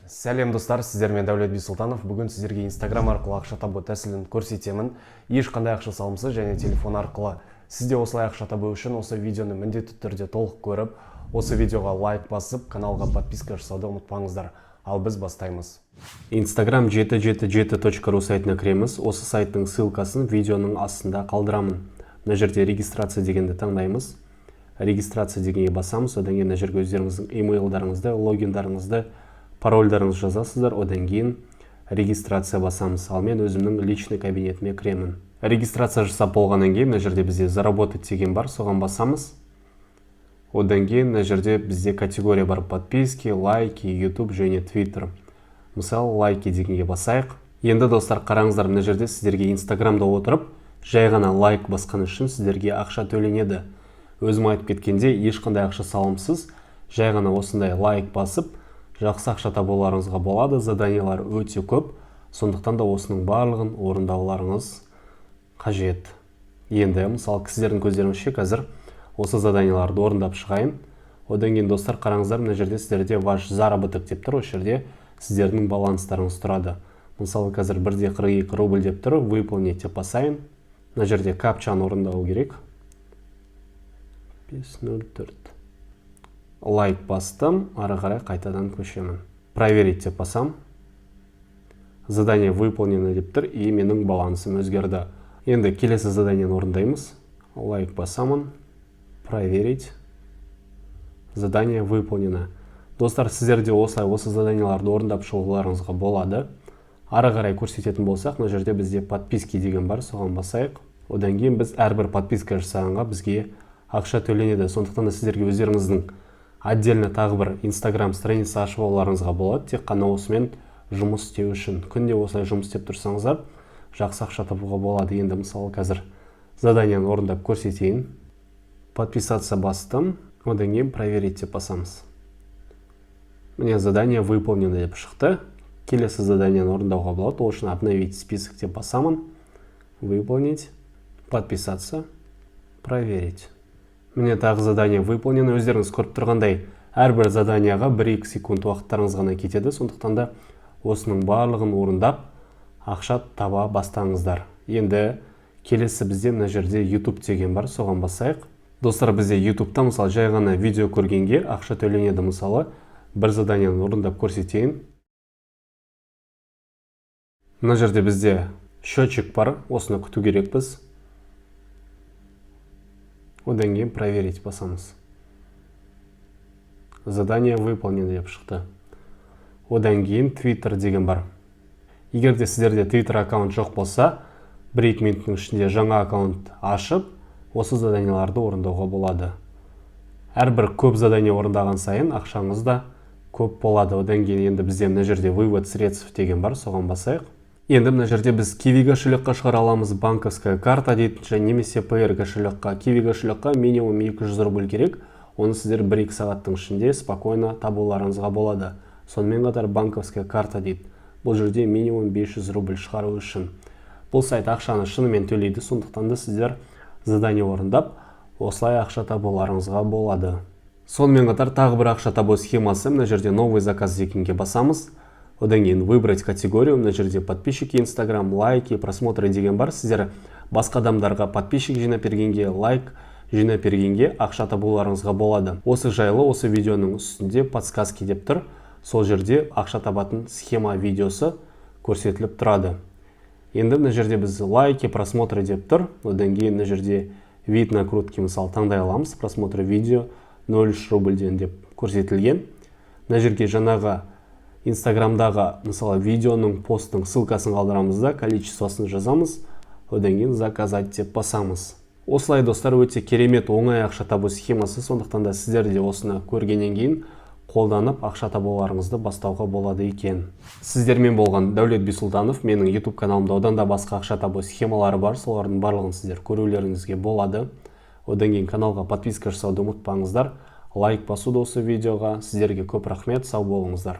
Сәлем, достар! Сіздермен Дәулет Бисұлтанов. Бүгін сіздерге Инстаграм арқылы ақша табу тәсілін көрсетемін, ешқандай ақша салымсыз және телефон арқылы. Сіз де осылай ақша табу үшін осы видеоны міндетті түрде толық көріп, осы видеоға лайк басып, каналға подписка жасауды ұмытпаңыздар. Ал біз бастаймыз. Instagram 777.ru сайтына кіреміз. Осы сайттың ссылкасын видеоның астында қалдырамын. Мына жерде «Регистрация» дегенді таңдаймыз. «Регистрация» дегенге басамыз. Одан кейін мына жерге өздеріңіздің имейлдарыңызды, логиндарыңызды, парольдарыңызды жазасыздар. Одан кейін «Регистрация» басамыз. Ал мен өзімнің личный кабинетіме кіремін. Регистрация жасап болғаннан кейін мына жерде бізде «Заработать» деген бар, соған басамыз. Одан кейін мына жерде бізде категория бар: подписки, лайки, YouTube және Twitter. Мысалы, «Лайки» дегенге басайық. Енді, достар, қараңыздар, мына жерде сіздерге Инстаграмда отырып, жай ғана лайк басқан үшін сіздерге ақша төленеді. Өзім айтып кеткендей, ешқандай ақша салымсыз, жай ғана осындай лайк басып, жақсы ақша табуларыңызға болады. Заданиялар өте көп, сондықтан да осының барлығын орындауларыңыз қажет. Енді, мысалы, сіздердің көздеріңізше қазір осы заданияларды орындап шығайын. Одан кейін, достар, қараңыздар, мына жерде сіздерде «Ваш заработок» деп тұр. Осы жерде сіздердің баланстарыңыз тұрады. Мысалы, қазір 1,42 рубль деп тұр. «Выполнить» деп басайын. Мына жерде капчаны орындау керек: 504. Лайк бастым, ары қарай қайтадан көшемін. «Проверить» деп басам. «Задание выполнено» деп тұр, и менің балансым өзгерді. Енді келесі заданиені орындаймыз. Лайк басамын, «Проверить», «Задание выполнено». Достар, сіздер де осылай осы заданияларды орындап шығуларыңызға болады. Ары қарай көрсететін болсақ, мына жерде бізде «Подписки» деген бар, соған басайық. Одан кейін біз әрбір подписка жасағанға бізге ақша төленеді. Сондықтан да сіздерге өздеріңіздің отдельно тағы бір Инстаграм страница ашып алуларыңызға болады, тек қана осымен жұмыс істеу үшін. Күнде осылай жұмыс істеп тұрсаңыздар, жақсы ақша табуға болады. Енді, мысалы, қазір заданияны орындап көрсетейін. «Подписаться» бастым, одан кейін «Проверить» деп басамыз. Міне, «Задание выполнено» деп шықты. Келесі заданияны орындауға болады. Ол үшін «Обновить список» деп басамын, «Выполнить», «Подписаться», «Проверить». Міне, тағы «Задание выполнено». Өздеріңіз көріп тұрғандай, әрбір заданияға 1-2 секунд уақыттарыңыз ғана кетеді. Сондықтан да осының барлығын орындап, ақша таба бастаңыздар. Енді келесі бізде мына жерде YouTube деген бар, соған басайық. Достар, бізде YouTube'та, мысалы, жай ғана видео көргенге ақша төленеді. Мысалы, бір заданияны орындап көрсетейін. Мына жерде бізде счетчик бар, осыны күту керекпіз. Одан кейін «Проверить» басамыз. «Задание выполнено» деп шықты. Одан кейін Twitter деген бар. Егер де сіздерде Twitter аккаунт жоқ болса, 1-2 минуттың ішінде жаңа аккаунт ашып, осы заданияларды орындауға болады. Әрбір көп задание орындаған сайын ақшаңыз да көп болады. Одан кейін енді бізде мына жерде «Вывод средств» деген бар, соған басайық. Енді мына жерде біз Киви кошелекқа шығара аламыз, «Банковская карта» дейді және немесе Payeer кошелекқа. Киви кошелекқа минимум 200 рубль керек. Оны сіздер 1-2 сағаттың ішінде спокойно табуларыңызға болады. Сонымен қатар «Банковская карта» дейді, бұл жерде минимум 500 рубль шығару үшін. Бұл сайт ақшаны шынымен төлейді, сондықтан да сіздер задание орындап, осылай ақша табуларыңызға болады. Сонымен қатар тағы бір ақша табу схемасы: мына жерде «Новый заказ» дегенге басамыз. Одан кейін «Выбрать категорию». Мына жерде подписчики Инстаграм, лайки, просмотры деген бар. Сіздер басқа адамдарға подписчик жинап бергенге, лайк жинап бергенге ақша табуларыңызға болады. Осы жайлы осы видеоның үстінде «Подсказки» деп тұр, сол жерде ақша табатын схема видеосы көрсетіліп тұрады. Енді мына жерде біз «Лайки», «Просмотры» деп тұр. Одан кейін мына жерде «Вид накрутки», мысалы, таңдай аламыз. «Просмотры видео 0,3 рубльден» деп көрсетілген. Мына жерге жаңағы Инстаграмдағы, мысалы, видеоның, посттың ссылкасын қалдырамыз да, количествосын жазамыз. Одан кейін «Заказать» деп басамыз. Осылай, достар, өте керемет оңай ақша табу схемасы. Сондықтан да сіздер де осыны көргеннен кейін қолданып, ақша табуларыңызды бастауға болады екен. Сіздермен болған Дәулет Бисұлтанов. Менің YouTube каналымда одан да басқа ақша табу схемалары бар, солардың барлығын сіздер көрулеріңізге болады. Одан кейін каналға подписка жасауды ұмытпаңыздар, лайк басуды осы видеоға. Сіздерге көп рахмет, сау болыңыздар.